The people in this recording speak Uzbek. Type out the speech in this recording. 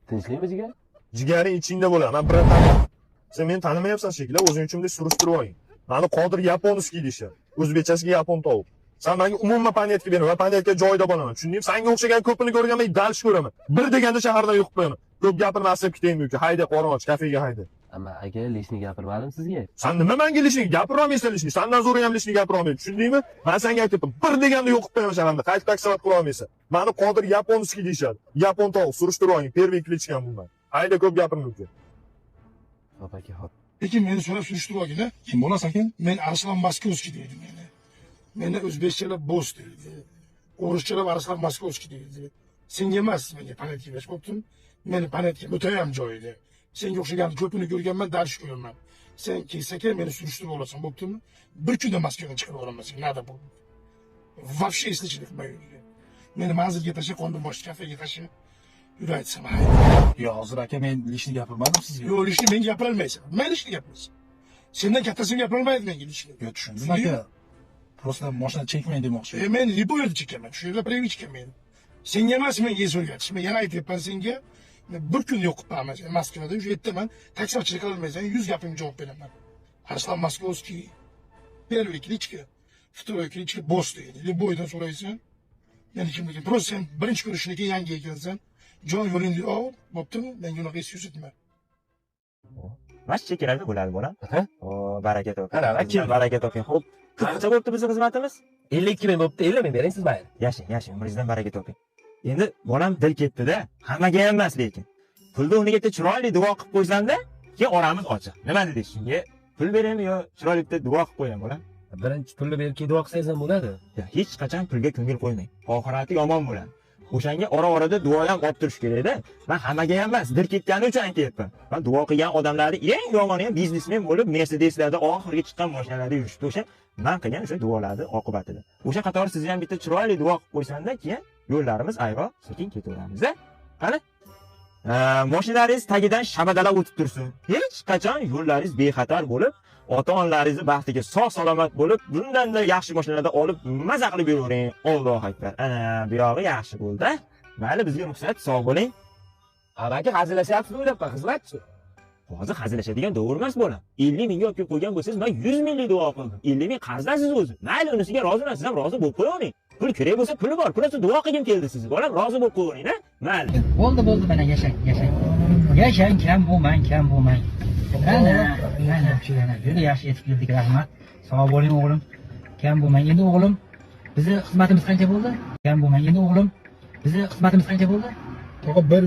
Tinchlikmi, jigar? Jigaring ichingda bo'ladi. Man братан. Sen meni tanimayapsan shekilli, o'zing uchun bunday surishtirib olgin. Mani Qodir Японский deyishadi. O'zbekchasiga yapon tovuq. Sen menga umuman понятка berma, man понятка joyida bo'laman. Tushundingmi? Senga o'xshagan ko'pini ko'rganman, дальше ko'raman. Bir deganda shahardan yo'q qo'yaman. Ko'p gapirma, asab ketaymi uka. Hayda, qorin och, kafega hayda. Amma aka, лишний gapirmadim sizga. San nima menga лишний gapira olmaysan лишний. Sandan zo'ri ham лишний gapira olmaydi. Tushundingmi? Men senga aytyapman. Bir deganda yo'q qo'yaman shaharda. Qaytib таксовать qila olmaysan. Mani Qodir Японский deyishadi. Yapon tovuq, surishtirib olgin. Первый кличка m bu man. Hayda, ko'p gapirma uka. Hop aka, hop. Lekin meni so'rab surishtirib olgin, a? Kim bo'lasiz, aka? Men Arslon Moskovskiy deydi meni. Meni o'zbekchalab босс deydi. O'rischalab Arslon Moskovskiy deydi. Senga emas, menga понятка berish bo'ptimi? Meni понятка o'tayam joyida. Senga o'xshagan ko'pini ko'rganman, дальше ko'raman. Sen kelsa meni surishtirib olasan, bo'ptimi? Bir kunda Moskvadan chiqarib yuboraman seni, надо bu. Вообще eslichilik qilmay. Meni manzilga tasha, qo'ndim bosh kafega tasha. Yur aytsam, hayda. Yo'q, hozir aka, men лишний gapirmadim sizga. Yo'q, лишний menga gapirolmaysan. Men лишний gapirasan. Sendan kattasi gapirolmaydi menga лишний. Yo'q, tushundim aka. Просто mashina chekmang demoqchi. E, men любой yerda chekaman. Shu yerda привычка men. Senga emas, menga o'rgatish. Men yana aytyapman senga. Men bir kun yo'q qilib sen Moskvada o'sha yerdaman. Таксовchilik qilolmaysan, 100 gapimga javob beraman. Arslon Moskovskiy. Первый кличка, второй кличка босс deydi. Любой dan so'raysan. Meni kimligim. Просто sen birinchi ko'rishdan yangi ekansan. Jon yo'lingni ol, bo'ptimi? Menga unaqa his yuzitma. Mana shu chekkalarda bo'ladi, bolam. Ha? O, baraka toping. Qara, Kim baraka toping. Xo'p, qancha bo'libdi bizni xizmatimiz? 52 ming bo'pti, 50 ming bering siz mayli. Yashang, yashang, umringizdan baraka toping. Endi bolam dil ketdi-da, hammaga ham emas lekin. Pulni o'rniga bitta chiroyli duo qilib qo'ysam-da, keyin oramiz ochiq. Nima deysiz shunga? Pul beraymi yo chiroyli bitta duo qilib qo'yaymi, bolam? Birinchi pulni berib keyin duo qilsangiz ham bo'ladi. Ya, hech qachon pulga ko'ngil qo'ymang. Oxirati yomon bo'ladi. O'shanga ora-orada duo ham olib turish kerak-da. Men hammaga ham emas, dil ketgani uchun aytyapman. Men duo qilgan odamlarni eng yomoni ham biznesmen bo'lib, Mercedeslarda oxirgi chiqqan mashinalarda yurishdi. O'sha men qilgan o'sha duolarni oqibatida. O'sha qatori sizni ham bitta chiroyli duo qilib qo'ysam-da, keyin yo'llarimiz ayro, sekin ketaveramiz-a. Qani? Mashinalaringiz tagidan shabadalar o'tib tursin. Hech qachon yo'llaringiz bexatar bo'lib, ota-onalaringizni baxtiga sog' salomat bo'lib, bundan-da yaxshi mashinalarda olib maza qilib yuravering. Allohu akbar. Ana, bu yog'i yaxshi bo'ldi. Mayli, bizga ruxsat, sog' bo'ling. Aka, hazillashyapsizmi o'ylabman, xizmatchi. Hozir hazillashadigan davr emas, bolam. 50 mingga olib kelib qo'ygan bo'lsangiz, men 100 minglik duo qildim. 50 ming qarzdasiz o'zi. Mayli, unisiga roziman, siz ham rozi bo'lib qo'yavering. Pul kerak bo'lsa, puli bor. Pulasi duo qilgim keldi sizni. Bolam, rozi bo'lib qo'yavering, ha? Mayli. Bo'ldi, bo'ldi, mana yashang, yashang. Yashang, kam bo'lmang, kam bo'lmang. Mana, mana, mana, juda yaxshi yetib keldik, rahmat. Sog' bo'ling, o'g'lim. Kam bo'lmang. Endi o'g'lim, bizni xizmatimiz qancha bo'ldi? Kam bo'lmang. Endi o'g'lim, bizni xizmatimiz qancha bo'ldi? Tog'a bir